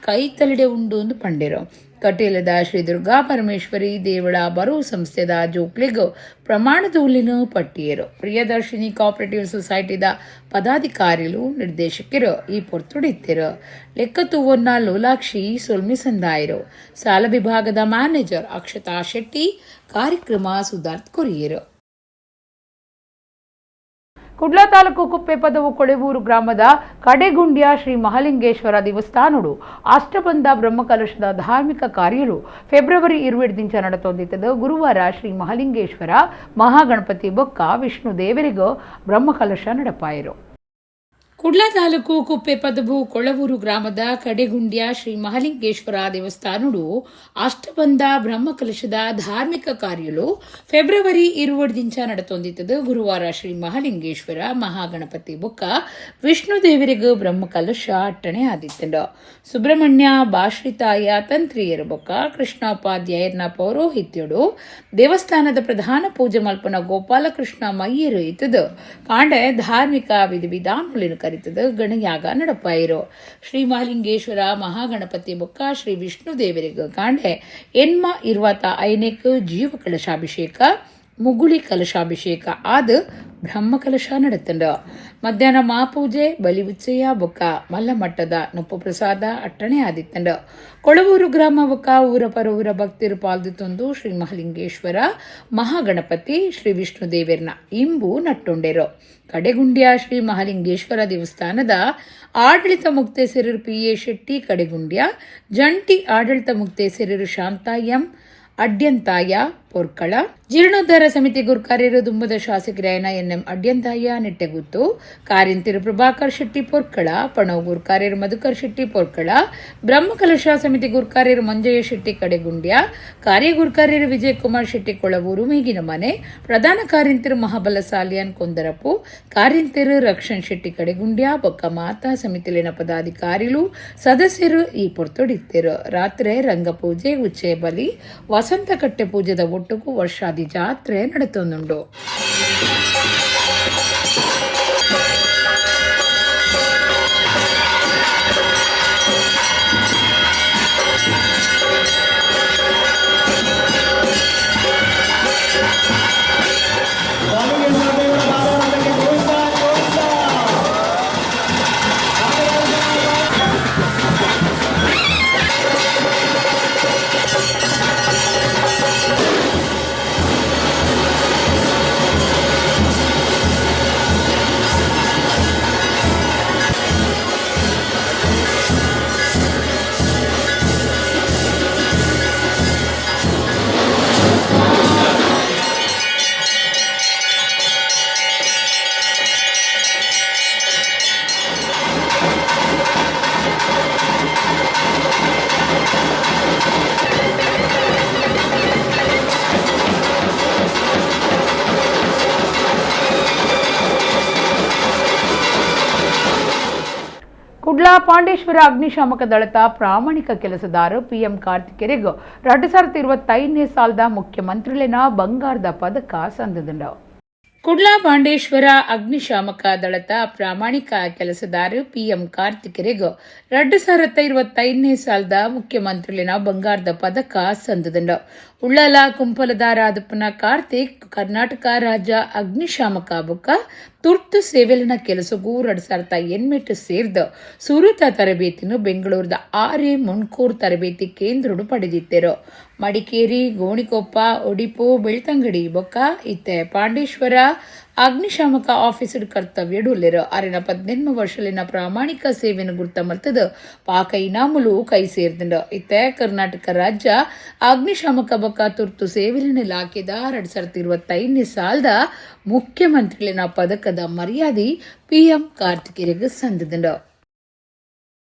ಕೈತಲಿಡೆ ಉಂಡು ಎಂದು ಪಂಡೆರು. ಕಟೀಲದ ಶ್ರೀ ದುರ್ಗಾ ಪರಮೇಶ್ವರಿ ದೇವಳ ಬರು ಸಂಸ್ಥೆದ ಜೋಕ್ಲಿಗ್ ಪ್ರಮಾಣದೂಲಿನ ಪಟ್ಟಿಯರು. ಪ್ರಿಯದರ್ಶಿನಿ ಕೋಆಪರೇಟಿವ್ ಸೊಸೈಟಿದ ಪದಾಧಿಕಾರಿಲು, ನಿರ್ದೇಶಕರು ಈ ಪೊರ್ತುಡಿತ್ತಿರು. ಲೆಕ್ಕತೂವನ್ನ ಲೋಲಾಕ್ಷಿ ಸೊಲ್ಮಿ ಸಂದಾಯರು. ಸಾಲ ವಿಭಾಗದ ಮ್ಯಾನೇಜರ್ ಅಕ್ಷತಾ ಶೆಟ್ಟಿ ಕಾರ್ಯಕ್ರಮ ಸುಧಾರ್ತ್ ಕೊರಿಯರು. ಕುಡ್ಲ ತಾಲೂಕು ಕುಪ್ಪೆಪದವು ಕೊಳೆವೂರು ಗ್ರಾಮದ ಕಡೆಗುಂಡ್ಯ ಶ್ರೀ ಮಹಾಲಿಂಗೇಶ್ವರ ದೇವಸ್ಥಾನಡು ಅಷ್ಟಬಂಧ ಬ್ರಹ್ಮಕಲಶದ ಧಾರ್ಮಿಕ ಕಾರ್ಯಲು ಫೆಬ್ರವರಿ 20 ದಿಂಚ ನಡತೊಂದಿತ್ತದು. ಗುರುವಾರ ಶ್ರೀ ಮಹಾಲಿಂಗೇಶ್ವರ, ಮಹಾಗಣಪತಿ ಬೊಕ್ಕ ವಿಷ್ಣು ದೇವರಿಗೂ ಬ್ರಹ್ಮಕಲಶ ನಡಪಾಯರು. ಕುಡ್ಲ ತಾಲೂಕು ಕುಪ್ಪೆ ಪದವು ಕೊಳವೂರು ಗ್ರಾಮದ ಕಡೆಗುಂಡ್ಯ ಶ್ರೀ ಮಹಾಲಿಂಗೇಶ್ವರ ದೇವಸ್ಥಾನಡು ಅಷ್ಟಬಂಧ ಬ್ರಹ್ಮಕಲಶದ ಧಾರ್ಮಿಕ ಕಾರ್ಯಲು ಫೆಬ್ರವರಿ 20 ದಿಂಚ ನಡತೊಂದಿತ್ತದು. ಗುರುವಾರ ಶ್ರೀ ಮಹಾಲಿಂಗೇಶ್ವರ, ಮಹಾಗಣಪತಿ ಬೊಕ್ಕ ವಿಷ್ಣು ದೇವರಿಗೂ ಬ್ರಹ್ಮಕಲಶ ಅಟ್ಟಣೆ ಆದಿತ್ತಂಡು. ಸುಬ್ರಹ್ಮಣ್ಯ ಬಾಶ್ರಿತಾಯ ತಂತ್ರಿಯರು ಬೊಕ್ಕ ಕೃಷ್ಣೋಪಾಧ್ಯಾಯರ್ನ ಪೌರೋಹಿತ್ಯಡು ದೇವಸ್ಥಾನದ ಪ್ರಧಾನ ಪೂಜೆ ಮಲ್ಪನ ಗೋಪಾಲಕೃಷ್ಣ ಮಯ್ಯರು ಇತ್ತದು. ಕಾಂಡೆ ಧಾರ್ಮಿಕ ವಿಧಿವಿಧಾನಗಳಿನ ಕರಿತದ ಗಣಯಾಗ ನಡಪಾಯಿರು. ಶ್ರೀ ಮಹಾಲಿಂಗೇಶ್ವರ, ಮಹಾಗಣಪತಿ ಬೊಕ್ಕ ಶ್ರೀ ವಿಷ್ಣು ದೇವರಿಗೆ ಕಾಂಡೆ ಎನ್ಮ ಇರುವತ ಐನೆಕ್ ಜೀವ ಕಲಶಾಭಿಷೇಕ, ಮುಗುಳಿ ಕಲಶಾಭಿಷೇಕ ಆದ ಬ್ರಹ್ಮ ಕಲಶ ನಡತಂಡ. ಮಧ್ಯಾಹ್ನ ಮಾಪೂಜೆ, ಬಲಿ ಉಚ್ಚಯ ಬೊಕ್ಕ ಮಲ್ಲಮಟ್ಟದ ನುಪ್ಪು ಪ್ರಸಾದ ಅಟ್ಟಣೆ ಆದಿತ್ತಂಡ. ಕೊಳವೂರು ಗ್ರಾಮ ಬೊಕ್ಕ ಊರ ಪರವೂರ ಭಕ್ತರು ಪಾಲ್ದಿತ್ತೊಂದು ಶ್ರೀ ಮಹಾಲಿಂಗೇಶ್ವರ, ಮಹಾಗಣಪತಿ, ಶ್ರೀ ವಿಷ್ಣು ದೇವರ್ನ ಇಂಬು ನಟ್ಟೊಂಡೆರು. ಕಡೆಗುಂಡ್ಯ ಶ್ರೀ ಮಹಾಲಿಂಗೇಶ್ವರ ದೇವಸ್ಥಾನದ ಆಡಳಿತ ಮುಕ್ತೇಸರರು ಪಿ ಎ ಶೆಟ್ಟಿ ಕಡೆಗುಂಡ್ಯ, ಜಂಟಿ ಆಡಳಿತ ಮುಕ್ತೇಸರರು ಶಾಂತಾ ಎಂ ಅಡ್ಯಂತಾಯ ಪೊರ್ಕಳ, ಜೀರ್ಣೋದ್ಧಾರ ಸಮಿತಿ ಗುರ್ಕಾರ್ಯರು ದುಂಬದ ಶಾಸಕರಾಯನ ಎನ್ಎಂ ಅಡ್ಯಂತಾಯ ನಿಟ್ಟೆಗುತ್ತು, ಕಾರ್ಯಂತಿರು ಪ್ರಭಾಕರ್ ಶೆಟ್ಟಿ ಪೊರ್ಕಳ, ಪಣವು ಗುರ್ಕಾರ್ಯರು ಮಧುಕರ್ ಶೆಟ್ಟಿ ಪೊರ್ಕಳ, ಬ್ರಹ್ಮಕಲಶ ಸಮಿತಿ ಗುರ್ಕಾರ್ಯರು ಮಂಜಯ್ಯ ಶೆಟ್ಟಿ ಕಡೆಗುಂಡ್ಯ, ಕಾರ್ಯಗುರ್ಕಾರ್ಯರು ವಿಜಯಕುಮಾರ್ ಶೆಟ್ಟಿ ಕೊಳವೂರು ಮೇಗಿನ ಮನೆ, ಪ್ರಧಾನ ಕಾರ್ಯಂತಿರು ಮಹಾಬಲ ಸಾಲಿಯಾನ್ ಕೊಂದರಪು, ಕಾರ್ಯಂತಿರು ರಕ್ಷಣ್ ಶೆಟ್ಟಿ ಕಡೆಗುಂಡ್ಯ ಬೊಕ್ಕ ಮಾತಾ ಸಮಿತಿಲಿನ ಪದಾಧಿಕಾರಿಲು, ಸದಸ್ಯರು ಈ ಪೊರ್ತೊಡಿತ್ತಿರು. ರಾತ್ರಿ ರಂಗಪೂಜೆ, ಉಚ್ಚೆ ಬಲಿ, ವಸಂತಕಟ್ಟೆ ಪೂಜೆದ ಒಟ್ಟುಗು ವರ್ಷಾದಿ ಜಾತ್ರೆ ನಡತೊಂದುಂಡು. ಕುಡ್ಲ ಪಾಂಡೇಶ್ವರ ಅಗ್ನಿಶಾಮಕ ದಳದ ಪ್ರಾಮಾಣಿಕ ಕೆಲಸದಾರ ಪಿಎಂ ಕಾರ್ತಿಕೆರೆಗ್ 2025ನೇ ಸಾಲದ ಮುಖ್ಯಮಂತ್ರಿಲಿನ ಬಂಗಾರದ ಪದಕ ಸಂದದಂಡ. ಕುಡ್ಲ ಪಾಂಡೇಶ್ವರ ಅಗ್ನಿಶಾಮಕ ದಳದ ಪ್ರಾಮಾಣಿಕ ಕೆಲಸದಾರ ಪಿಎಂ ಕಾರ್ತಿಕೆರೆಗ್ 2025ನೇ ಸಾಲದ ಮುಖ್ಯಮಂತ್ರಿಲಿನ ಬಂಗಾರದ ಪದಕ ಸಂದದಂಡ. ಉಳ್ಳಾಲ ಕುಂಪಲದ ರಾಧಪ್ಪನ ಕಾರ್ತಿಕ್ ಕರ್ನಾಟಕ ರಾಜ್ಯ ಅಗ್ನಿಶಾಮಕ ಬೊಕ್ಕ ತುರ್ತು ಸೇವೆಲಿನ ಕೆಲಸಗೂ 2008 ಸೇರ್ದ ಸುರುತ ತರಬೇತಿನು ಬೆಂಗಳೂರದ ಆರ್ಎ ಮುಣ್ಕೂರ್ ತರಬೇತಿ ಕೇಂದ್ರಡು ಪಡೆದಿತ್ತೆರು. ಮಡಿಕೇರಿ, ಗೋಣಿಕೊಪ್ಪ, ಒಡಿಪು, ಬೆಳ್ತಂಗಡಿ ಬೊಕ್ಕ ಇತ್ತೆ ಪಾಂಡೇಶ್ವರ ಅಗ್ನಿಶಾಮಕ ಆಫೀಸರ್ ಕರ್ತವ್ಯಡುಲ್ಲೆರು. ಅರೆನ 18 ವರ್ಷಲಿನ ಪ್ರಾಮಾಣಿಕ ಸೇವೆಯನ್ನು ಗುರ್ತ ಮಲ್ತದ ಪಾಕ ಇನಾಮುಲು ಕೈ ಸೇರ್ದಂಡು. ಇತ್ತೆ ಕರ್ನಾಟಕ ರಾಜ್ಯ ಅಗ್ನಿಶಾಮಕ ಬೊಕ್ಕ ತುರ್ತು ಸೇವೆಲಿನ ಇಲಾಖೆದ 2025ನೇ ಸಾಲದ ಮುಖ್ಯಮಂತ್ರಿಗಳಿನ ಪದಕದ ಮರ್ಯಾದೆ ಪಿಎಂ ಕಾರ್ತಿಕೇರಿಗೆ ಸಂದಿದಂಡು.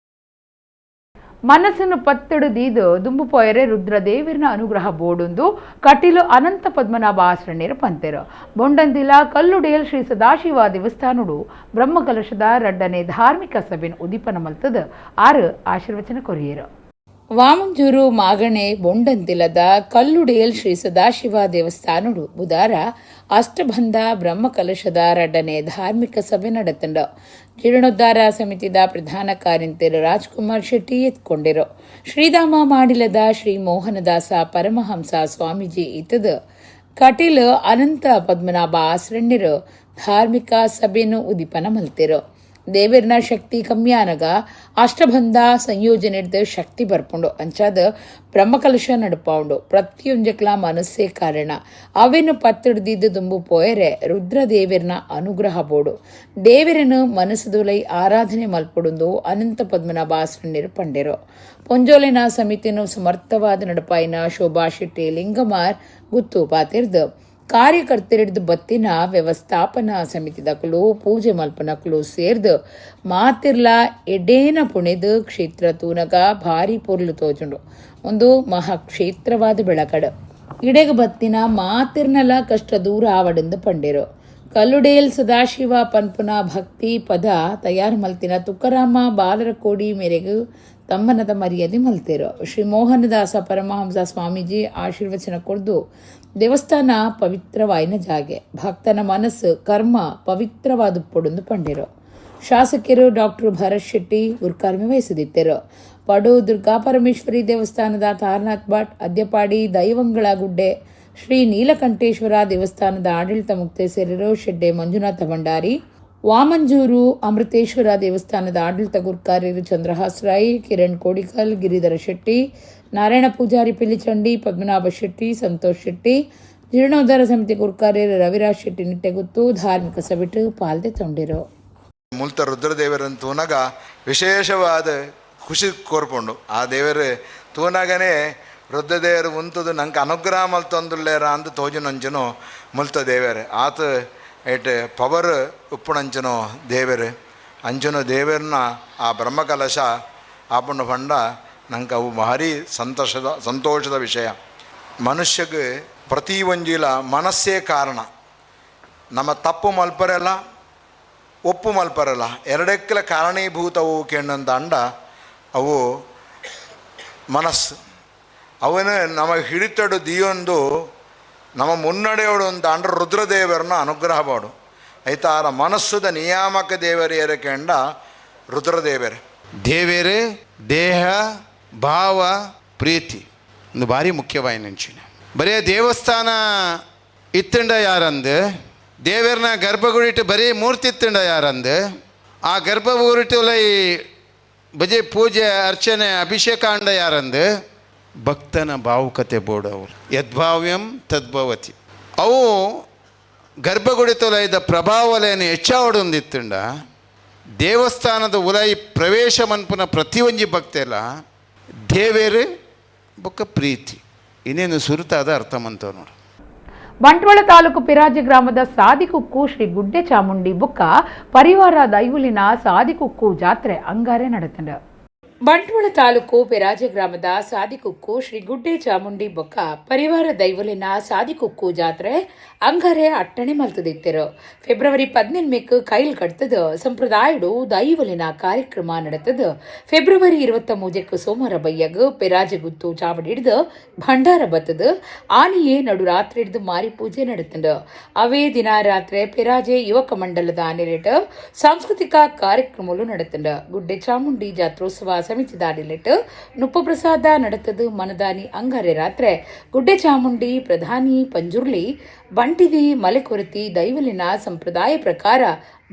ಮನಸ್ಸನ್ನು ಪತ್ತಡು ದೀದು ದುಂಬು ಪೋಯರೆ ರುದ್ರದೇವಿರ್ನ ಅನುಗ್ರಹ ಬೋಡುಂದು ಕಟೀಲು ಅನಂತ ಪದ್ಮನಾಭ ಆಶ್ರಣ್ಯರು ಪಂತೆರು. ಬೊಂಡಂದಿಲ ಕಲ್ಲುಡೇಲ್ ಶ್ರೀ ಸದಾಶಿವ ದೇವಸ್ಥಾನಡು ಬ್ರಹ್ಮಕಲಶದ ರಡ್ಡನೆ ಧಾರ್ಮಿಕ ಸಭೆನ ಉದಿಪನ ಮಲ್ತದ ಆರು ಆಶೀರ್ವಚನ ಕೊರಿಯರು. ವಾಮಂಜೂರು ಮಾಗಣೆ ಬೊಂಡಂತಿಲದ ಕಲ್ಲುಡೇಲ್ ಶ್ರೀ ಸದಾಶಿವ ದೇವಸ್ಥಾನಡು ಬುಧಾರ ಅಷ್ಟಬಂಧ ಬ್ರಹ್ಮಕಲಶದ ರಡ್ಡನೆ ಧಾರ್ಮಿಕ ಸಭೆ ನಡೆತಂಡ. ಜೀರ್ಣೋದ್ಧಾರ ಸಮಿತಿದ ಪ್ರಧಾನ ಕಾರ್ಯಂತೆರು ರಾಜ್ಕುಮಾರ್ ಶೆಟ್ಟಿ ಎತ್ಕೊಂಡಿರು. ಶ್ರೀಧಾಮ ಮಾಡಿಲದ ಶ್ರೀ ಮೋಹನದಾಸ ಪರಮಹಂಸ ಸ್ವಾಮೀಜಿ ಇತ್ತದ ಕಟೀಲ್ ಅನಂತ ಪದ್ಮನಾಭ ಆಶ್ರಣ್ಯರು ಧಾರ್ಮಿಕ ಸಭೆಯನ್ನು ಉದಿಪನ ಮಲ್ತಿರು. ದೇವಿರ್ನ ಶಕ್ತಿ ಕಮ್ಮಿಯಾನಗ ಅಷ್ಟಬಂಧ ಸಂಯೋಜನೆ ಶಕ್ತಿ ಬರ್ಪುಂಡು. ಅಂಚಾದ ಬ್ರಹ್ಮಕಲಶ ನಡಪಾವುಂಡು. ಪ್ರತಿಯೊಂಜಕ್ಲ ಮನಸ್ಸೇ ಕಾರಣ. ಅವೆನು ಪತ್ತಿಡ್ದಿದ್ದು ದುಂಬು ಪೋಯರೆ ರುದ್ರದೇವಿರ್ನ ಅನುಗ್ರಹ ಬೋಡು. ದೇವಿರನು ಮನಸ್ಸುದುಲೈ ಆರಾಧನೆ ಮಲ್ಪುಡುಂದು ಅನಂತ ಪದ್ಮನಾಭ ಆಶ್ರಣ್ಯರು ಪಂಡೆರು. ಪೊಂಜೋಲಿನ ಸಮಿತಿನು ಸಮರ್ಥವಾದ ನಡಪಾಯಿನ ಶೋಭಾ ಶೆಟ್ಟಿ ಲಿಂಗಮಾರ್ ಗುತ್ತು ಪಾತಿರ್ದು ಕಾರ್ಯಕರ್ತರಿಡ್ದು ಬತ್ತಿನ ವ್ಯವಸ್ಥಾಪನಾ ಸಮಿತಿದಕುಲು, ಪೂಜೆ ಮಲ್ಪನಕುಲು ಸೇರ್ದು ಮಾತಿರ್ಲ ಎಡೇನ ಪುಣೆದು ಕ್ಷೇತ್ರ ತೂನಗ ಭಾರಿ ಪೊರ್ಲು ತೋಜುಂಡು. ಒಂದು ಮಹಾಕ್ಷೇತ್ರವಾದ ಬೆಳಕಡು. ಇಡೆಗ ಬತ್ತಿನ ಮಾತಿರ್ನಲ ಕಷ್ಟ ದೂರ ಆವಡೆಂದು ಪಂಡೆರು. ಕಲ್ಲುಡೇಲ್ ಸದಾಶಿವ ಪನ್ಪುನ ಭಕ್ತಿ ಪದ ತಯಾರು ಮಲ್ತಿನ ತುಕ್ಕರಾಮ ಬಾಲರಕೋಡಿ ಮೇರೆಗು ತಮ್ಮನದ ಮರ್ಯಾದೆ ಮಲ್ತೇರು. ಶ್ರೀ ಮೋಹನದಾಸ ಪರಮಹಂಸ ಸ್ವಾಮೀಜಿ ಆಶೀರ್ವಚನ ಕೊಡ್ದು ದೇವಸ್ಥಾನ ಪವಿತ್ರವಾಯಿನ ಜಾಗೆ, ಭಕ್ತನ ಮನಸ್ಸು ಕರ್ಮ ಪವಿತ್ರವಾದ ಪೊಡುಂದು ಪಂಡಿರು. ಶಾಸಕರು ಡಾಕ್ಟರ್ ಭರತ್ ಶೆಟ್ಟಿ ಗುರುಕಾರ್ಮಿ ವಹಿಸಿದಿತ್ತರು. ಪಡು ದುರ್ಗಾ ಪರಮೇಶ್ವರಿ ದೇವಸ್ಥಾನದ ತಾರನಾಥ್ ಭಟ್, ಅದ್ಯಪಾಡಿ ದೈವಂಗಳ ಗುಡ್ಡೆ ಶ್ರೀ ನೀಲಕಂಠೇಶ್ವರ ದೇವಸ್ಥಾನದ ಆಡಳಿತ ಮುಕ್ತೇಸರರು ಶೆಡ್ಡೆ ಮಂಜುನಾಥ ಭಂಡಾರಿ, ವಾಮಂಜೂರು ಅಮೃತೇಶ್ವರ ದೇವಸ್ಥಾನದ ಆಡಳಿತ ಗುರ್ಕಾರ್ಯರು ಚಂದ್ರಹಾಸ್ ರೈ, ಕಿರಣ್ ಕೋಡಿಕಲ್, ಗಿರಿಧರ ಶೆಟ್ಟಿ, ನಾರಾಯಣ ಪೂಜಾರಿ ಪಿಲಿಚಂಡಿ, ಪದ್ಮನಾಭ ಶೆಟ್ಟಿ, ಸಂತೋಷ್ ಶೆಟ್ಟಿ, ಜೀರ್ಣೋದ್ಧಾರ ಸಮಿತಿ ಗುರ್ಕಾರ್ಯರು ರವಿರಾಜ್ ಶೆಟ್ಟಿ ನಿಟ್ಟೆಗುತ್ತು ಧಾರ್ಮಿಕ ಸಭೆಟು ಪಾಲ್ದೆ ತೊಂಡಿರು. ಮುಲ್ತ ರುದ್ರದೇವರನ್ನು ತೂನಗ ವಿಶೇಷವಾದ ಖುಷಿ ಕೋರ್ಪುಂಡು. ಆ ದೇವರು ತೂನಗನೇ ರುದ್ರದೇವರು ಉಂತದು ನಂಗೆ ಅನುಗ್ರಹ ಮಲ್ತೊಂದುಲ್ಲೇರ ಅಂದ್ ತೋಜುನಂಚನು ಮುಲ್ತ ದೇವರು. ಆತ ಏಟ್ ಪವರ್ ಉಪ್ಪುನಂಚನೋ ದೇವರು. ಅಂಚನು ದೇವರನ್ನ ಆ ಬ್ರಹ್ಮಕಲಶ ಆಪುಂಡು ಪಂಡ ನಂಗೆ ಅವು ಭಾರಿ ಸಂತೋಷದ ಸಂತೋಷದ ವಿಷಯ. ಮನುಷ್ಯಗೆ ಪ್ರತಿ ಒಂಜಿಲ ಮನಸ್ಸೇ ಕಾರಣ. ನಮ್ಮ ತಪ್ಪು ಮಲ್ಪರೆಲ್ಲ, ಒಪ್ಪು ಮಲ್ಪರಲ್ಲ, ಎರಡಕ್ಕೆಲ ಕಾರಣೀಭೂತವು ಕೇಂದಂತ ಅಂಡ ಅವು ಮನಸ್ಸು. ಅವನ ನಮಗೆ ಹಿಡಿತಡು ದಿಯೊಂದು ನಮ್ಮ ಮುನ್ನಡೆಯೋಡು ಅಂತ ಅಂಡ್ರೆ ರುದ್ರದೇವರನ್ನ ಅನುಗ್ರಹ ಮಾಡು. ಐತಾರ ಮನಸ್ಸುದ ನಿಯಾಮಕ ದೇವರಿಯರ ಕೆಂಡ ರುದ್ರದೇವರೇ. ದೇವೇರೆ ದೇಹ ಭಾವ ಪ್ರೀತಿ ಒಂದು ಭಾರಿ ಮುಖ್ಯವಾಯಿನಂಚಿನ. ಬರೇ ದೇವಸ್ಥಾನ ಇತ್ತಂಡ ಯಾರಂದು, ದೇವರನ್ನ ಗರ್ಭಗುಡಿಟ್ಟು ಬರೀ ಮೂರ್ತಿ ಇತ್ತಂಡ ಯಾರಂದು, ಆ ಗರ್ಭಗುಡಿಟ್ಟುಲ ಈ ಬಜೆ ಪೂಜೆ ಅರ್ಚನೆ ಅಭಿಷೇಕ ಅಂಡ ಯಾರಂದು, ಭಕ್ತನ ಭಾವುಕತೆ ಬೋರ್ಡ್ ಅವರು. ಯದ್ಭಾವ್ಯಂ ತದ್ಭವತಿ. ಅವು ಗರ್ಭಗುಡಿ ತೊಲೈದ ಪ್ರಭಾವಲೆಯನ್ನು ಹೆಚ್ಚಾವಡೊಂದಿತ್ತಂಡ ದೇವಸ್ಥಾನದ ಉಲೈ ಪ್ರವೇಶ ಮನ್ಪುನ ಪ್ರತಿಯೊಂಜಿ ಭಕ್ತೆಲ್ಲ ದೇವೇರು ಬೊಕ್ಕ ಪ್ರೀತಿ ಇನ್ನೇನು ಸುರುತಾದ ಅರ್ಥ ಮಂತವ್ ನೋಡು. ಬಂಟ್ವಾಳ ತಾಲೂಕು ಪಿರಾಜೆ ಗ್ರಾಮದ ಸಾದಿಕುಕ್ಕು ಶ್ರೀ ಗುಡ್ಡೆ ಚಾಮುಂಡಿ ಬುಕ್ಕ ಪರಿವಾರ ದೈವುಲಿನ ಸಾದಿಕುಕ್ಕು ಜಾತ್ರೆ ಅಂಗಾರೆ ನಡೆತಂಡ. ಬಂಟ್ವಾಳ ತಾಲೂಕು ಪೆರಾಜೆ ಗ್ರಾಮದ ಸಾದಿಕುಕ್ಕು ಶ್ರೀ ಗುಡ್ಡೆ ಚಾಮುಂಡಿ ಬೊಕ್ಕ ಪರಿವಾರ ದೈವಲಿನ ಸಾದಿಕುಕ್ಕು ಜಾತ್ರೆ ಅಂಗಾರೆ ಅಟ್ಟಣೆ ಮಲ್ತದಿತ್ತಿರು. ಫೆಬ್ರವರಿ 18ಕ್ಕೆ ಕೈಲ್ ಕಟ್ತದ ಸಂಪ್ರದಾಯಡು ದೈವಲಿನ ಕಾರ್ಯಕ್ರಮ ನಡೆತದ. ಫೆಬ್ರವರಿ 23ಕ್ಕೆ ಸೋಮವಾರ ಬಯ್ಯಗ್ ಪೆರಾಜೆ ಗುತ್ತು ಚಾವಡಿ ಹಿಡ್ದು ಭಂಡಾರ ಬತ್ತದ. ಆನಿಯೇ ನಡು ರಾತ್ರಿ ಹಿಡ್ದು ಮಾರಿ ಪೂಜೆ ನಡೆತಂಡ. ಅವೇ ದಿನ ರಾತ್ರಿ ಪೆರಾಜೆ ಯುವಕ ಮಂಡಲದ ನೆಲೆಟ ಸಾಂಸ್ಕೃತಿಕ ಕಾರ್ಯಕ್ರಮಗಳು ನಡೆತಂಡ. ಗುಡ್ಡೆ ಚಾಮುಂಡಿ ಜಾತ್ರೋತ್ಸವ ಸಮಿತಿದಾಡಿಲೆಟ್ ನುಪ್ಪು ಪ್ರಸಾದ ನಡೆತದು ಮನದಾನಿ ಅಂಗಾರೆ ರಾತ್ರೆ ಗುಡ್ಡೆ ಚಾಮುಂಡಿ ಪ್ರಧಾನಿ ಪಂಜುರ್ಲಿ ಬಂಟಿದಿ ಮಲೆಕೊರತಿ ದೈವಲಿನ ಸಂಪ್ರದಾಯ ಪ್ರಕಾರ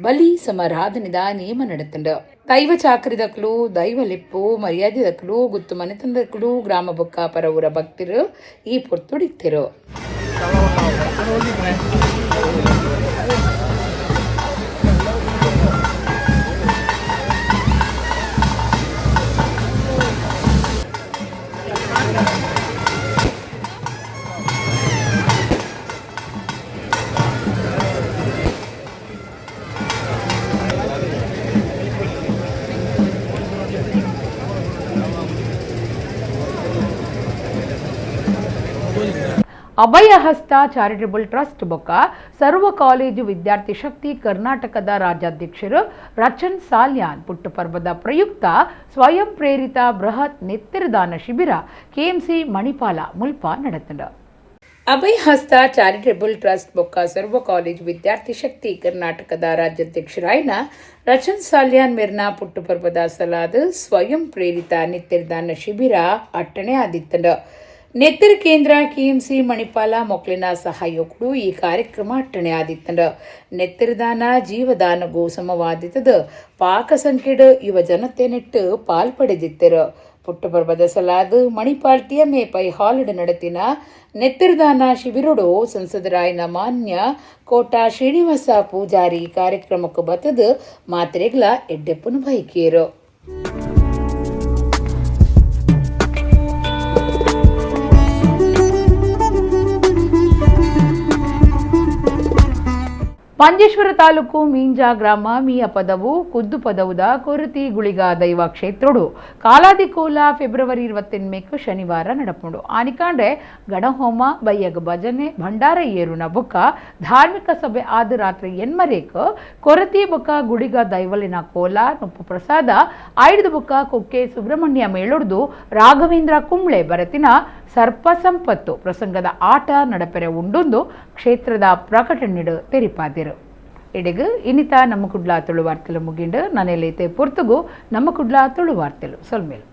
ಬಲಿ ಸಮರಾಧನಿದ ನಿಯಮ ನಡೆತಂಡು. ದೈವ ಚಾಕರಿದಕ್ಲು ದೈವ ಲಿಪ್ಪು ಮರ್ಯಾದೆದಕ್ಲು ಗುತ್ತು ಮನೆತನದಕ್ಲು ಗ್ರಾಮ ಬೊಕ್ಕ ಪರವೂರ ಭಕ್ತರು ಈ ಪೊರ್ತುಡಿತ್ತಿರು. ಅಭಯಹಸ್ತ ಚಾರಿಟಬಲ್ ಟ್ರಸ್ಟ್ ಬೊಕ್ಕ ಸರ್ವ ಕಾಲೇಜು ವಿದ್ಯಾರ್ಥಿ ಶಕ್ತಿ ಕರ್ನಾಟಕದ ರಾಜ್ಯಾಧ್ಯಕ್ಷರು ರಚನ್ ಸಾಲ್ಯಾನ್ ಪುಟ್ಟಪರ್ವದ ಪ್ರಯುಕ್ತ ಸ್ವಯಂ ಪ್ರೇರಿತ ಬೃಹತ್ ನೆತ್ತಿರದಾನ ಶಿಬಿರ ಕೆಎಂಸಿ ಮಣಿಪಾಲ ಮುಲ್ಪ ನಡೆತಂಡು. ಅಭಯಹಸ್ತ ಚಾರಿಟಬಲ್ ಟ್ರಸ್ಟ್ ಬೊಕ್ಕ ಸರ್ವ ಕಾಲೇಜು ವಿದ್ಯಾರ್ಥಿ ಶಕ್ತಿ ಕರ್ನಾಟಕದ ರಾಜ್ಯಾಧ್ಯಕ್ಷರಾಯನ ರಚನ್ ಸಾಲ್ಯಾನ್ ಮೆರ್ನ ಪುಟ್ಟಪರ್ವದ ಸಲಾದ ಸ್ವಯಂ ಪ್ರೇರಿತ ನೆತ್ತಿರದಾನ ಶಿಬಿರ ಅಟ್ಟಣೆ ಆದಿತ್ತಂಡು. ನೆತ್ತಿರ ಕೇಂದ್ರ ಕೆಎಂಸಿ ಮಣಿಪಾಲ ಮೊಕ್ಲಿನ ಸಹಯೋಗಡು ಈ ಕಾರ್ಯಕ್ರಮ ಅಟ್ಟಣೆ ಆದಿತ್ತಂಡು. ನೆತ್ತಿರದಾನ ಜೀವದಾನಗೂ ಸಮವಾದಿತದ ಪಾಕ ಸಂಖ್ಯೆಡು ಯುವ ಜನತೆ ನೆಟ್ಟು ಪಾಲ್ಪಡೆದಿತ್ತರು. ಪುಟ್ಟಪರ್ವದ ಸಲಾದ ಮಣಿಪಾಲ್ ಟಿಎಂಎ ಪೈ ಹಾಲ್ಡ್ ನಡೆತಿನ ನೆತ್ತಿರದಾನ ಶಿಬಿರಡು ಸಂಸದರಾಯನ ಮಾನ್ಯ ಕೋಟಾ ಶ್ರೀನಿವಾಸ ಪೂಜಾರಿ ಕಾರ್ಯಕ್ರಮಕ್ಕೆ ಬತ್ತದು ಮಾತ್ರೆಗಳ ಎಡ್ಡೆಪ್ಪುನು ಬೈಕಿಯರು. ಮಂಜೇಶ್ವರ ತಾಲೂಕು ಮೀಂಜಾ ಗ್ರಾಮ ಮೀಯ ಪದವು ಕುದ್ದು ಪದವುದ ಕೊರತಿ ಗುಳಿಗ ದೈವ ಕ್ಷೇತ್ರೋಡು ಕಾಲಾದಿಕೋಲ ಫೆಬ್ರವರಿ 28 ಶನಿವಾರ ನಡಪುಂಡು. ಆನಿಕಾಂಡ್ರೆ ಗಣಹೋಮ ಬಯ್ಯಗ ಭಜನೆ ಭಂಡಾರ ಏರುನ ಬೊಕ್ಕ ಧಾರ್ಮಿಕ ಸಭೆ ಆದ ರಾತ್ರಿ ಎನ್ಮರೇಕ್ ಕೊರತಿ ಬೊಕ್ಕ ಗುಳಿಗ ದೈವಲಿನ ಕೋಲ ನುಪ್ಪು ಪ್ರಸಾದ ಆಯ್ದು ಬೊಕ್ಕ ಕುಕ್ಕೆ ಸುಬ್ರಹ್ಮಣ್ಯ ಮೇಳೊಡ್ದು ರಾಘವೇಂದ್ರ ಕುಂಬ್ಳೆ ಬರತಿನ ಸರ್ಪ ಸಂಪತ್ತು ಪ್ರಸಂಗದ ಆಟ ನಡಪೆರೆ ಉಂಡೊಂದು ಕ್ಷೇತ್ರದ ಪ್ರಕಟಣೆಡು ತೆರಿಪಾದಿರು. ಇಡೆಗು ಇನ್ನಿತ ನಮ್ಮ ಕುಡ್ಲಾ ತುಳು ವಾರ್ತೆಲು ಮುಗಿಂಡು. ನನೆಲೈತೆ ಪೊರ್ತುಗು ನಮ್ಮ ಕುಡ್ಲಾ ತುಳು ವಾರ್ತೆಲು ಸೊಲ್ಮೇಲು.